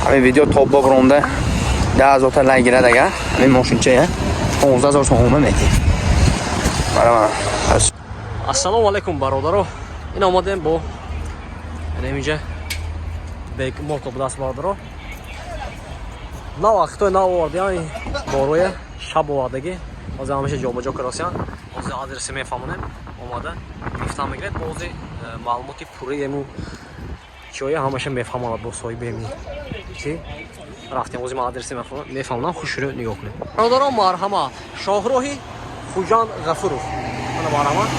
Ҳамин видео топ бобронда 10 000 та лайк гирад агар, ҳамин мошинча 15 000 сомон метиҳем. Марҳамат. Ассалому алайкум, бародаро. Ин омадем бо инҷа Бег Мото будаст, бародаро. На вақтҳои нав овардиан бороя, шаб овардагӣ. Ҳозир ҳамаша ҷобаҷо каросиян. Ҳозир адреси мефаҳмонем, омада гирифтан мегиред. Бози маълумоти пурраи ему чиёя ҳамаша мефаҳмонад бо соҳиби еми чи рафтем. Ҳозир ман адреси мефаҳмонам, хушрӯ нигоҳ кунед. Бародарон, марҳамат, шоҳроҳи Хуҷанд Ғафуров. Ана, марҳамат,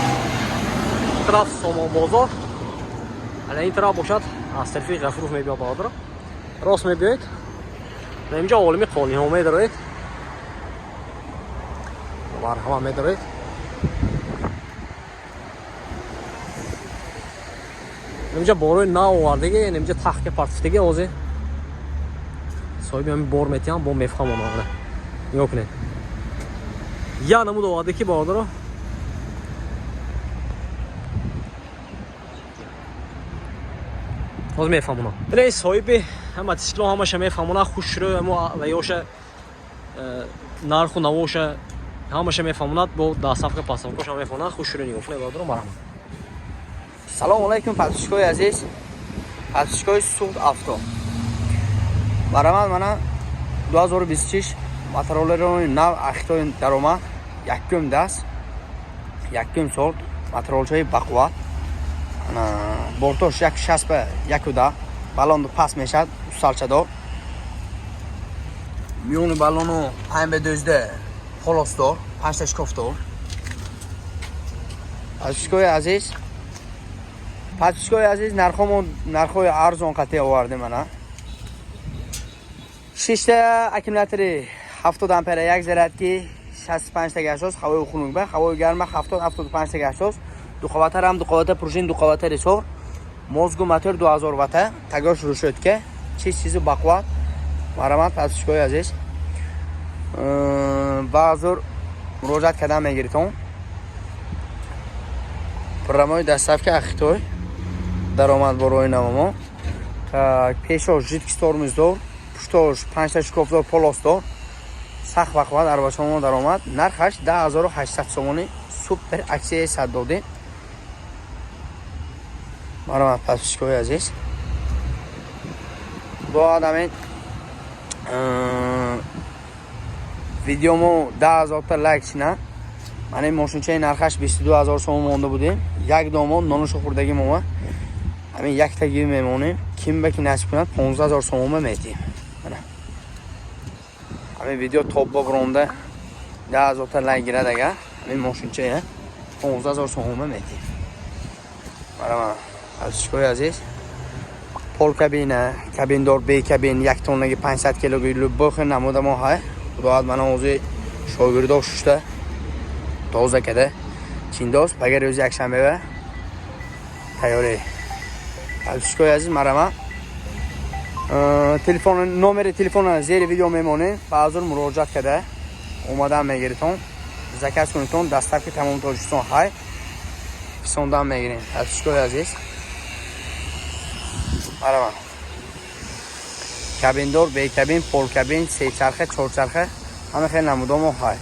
тараф Сомонбозор, ана ин тараф бошад, аз тарафи Ғафуров мебиёд, бародаро. Рост мебиёед, инҷо Олими Қолиҳо медароед, марҳамат, медароед. Инҷа борои нав овардаги, инҷа тахка партифтаги. Ҳозир соҳиби ҳамин бор метиҳам, бо мефаҳмонам. Нигоҳ кунед, я намуд оварда ки, бародаро. Ҳозир мефаҳмонам. Ин соҳиби мотисикло ҳамаша мефаҳмона, хушрӯ ва ёша, нарху навоша ҳамаша мефаҳмонад, бо доставка поставкаша мефаҳмонад. Хушрӯ нигоҳ кунед, бародаро, марҳамат. Салому алайкум, подписчикои азиз, подписчикои Суғд Авто. Марҳамат, мана 2026 мотороллерони нав ахитои даромад, якум даст, якум сол, моторолчаи бақувват. Бортош як шаст ба яку да, баллону паст мешавад, усалчадор, миёни баллону 5 ба 12, полосдор, панҷта шкофдор. Подписчикои азиз, подписчикои азиз, нархомо нархҳои арзон қатъи овардем. Ана шишта аккумулятори 70 ампера, як зарядки, 65 гашос, ҳавои хунук ба ҳавои гарма 70, 75 гашос, дуқаватарам дуқавата, пружин дуқавата, ресор, мозгу мотор 2000 вата, тагош решётка, чиз чизу бақувват. Марҳамат, подписчикои азиз, баъзур муроҷиат кардан мегиритон. Прямой доставка Хитой даромад борои навамо. Пешош жидкий тормоздор, пуштош панҷта шкофдор, полосдор, сахт бақувват арбачамо даромад. Нархаш 10 800 сомонӣ, супер аксияи сад додем. Марҳамат, подписчикои азиз. Бояд ҳамин видеомо 10 000 та лайк шина. Ман ин мошинчаи нархаш 22 000 сомон монда будем, як домо нонушо хӯрдагӣ мома, ҳамин яктаги мемонем. Ким ба ки насиб кунад, 15 000 сомонма метиҳем. Ҳамин видео топ бобронда 10 000 та лайк гирад агар, ҳамин мошинча 15 000 сомонма метиҳем. Марҳамат, подписчикои азиз. Пол кабина, кабиндор, бе кабин, як тоннаги, 500 килоги, любой хел намуда мо ҳай. Худоҳад, мана ҳозир шогирдо шушта тоза када чиндоз, пагар рӯзи якшанбева тайёрӣ. Подписчикои азиз, марҳамат, телефон, номери телефона зери видео мемонем. Баъзур муроҷиат када омадан мегиритон, заказ кунитон. Доставки тамоми Тоҷикистон ҳай, фисондан мегирем. Подписчикои азиз, марҳамат, кабиндор, бекабин, полкабин, сечарха, чорчарха, ҳама хел намудомо ҳай.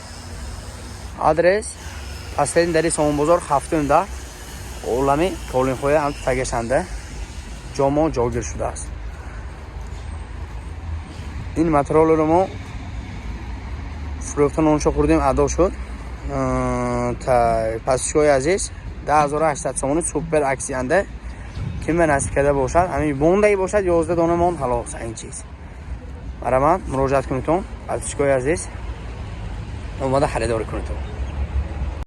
Адрес: пастарин дари Сомонбозор, ҳафтум дар Олами Толинхоя, ҳамту тагашанда ҷомо ҷойгир шудааст. Ин мотороллеро мо фурӯхта, ноншо хӯрдем, адо шуд. Подписчикои азиз, 10 800 сомони, супер аксиянда. Ким ба насиб карда бошад, ҳамин мондаи бошад, 11 дона монд, халос. Ин чиз, марҳамат, муроҷиат кунедтон, подписчикои азиз, омада харидорӣ кунедтон.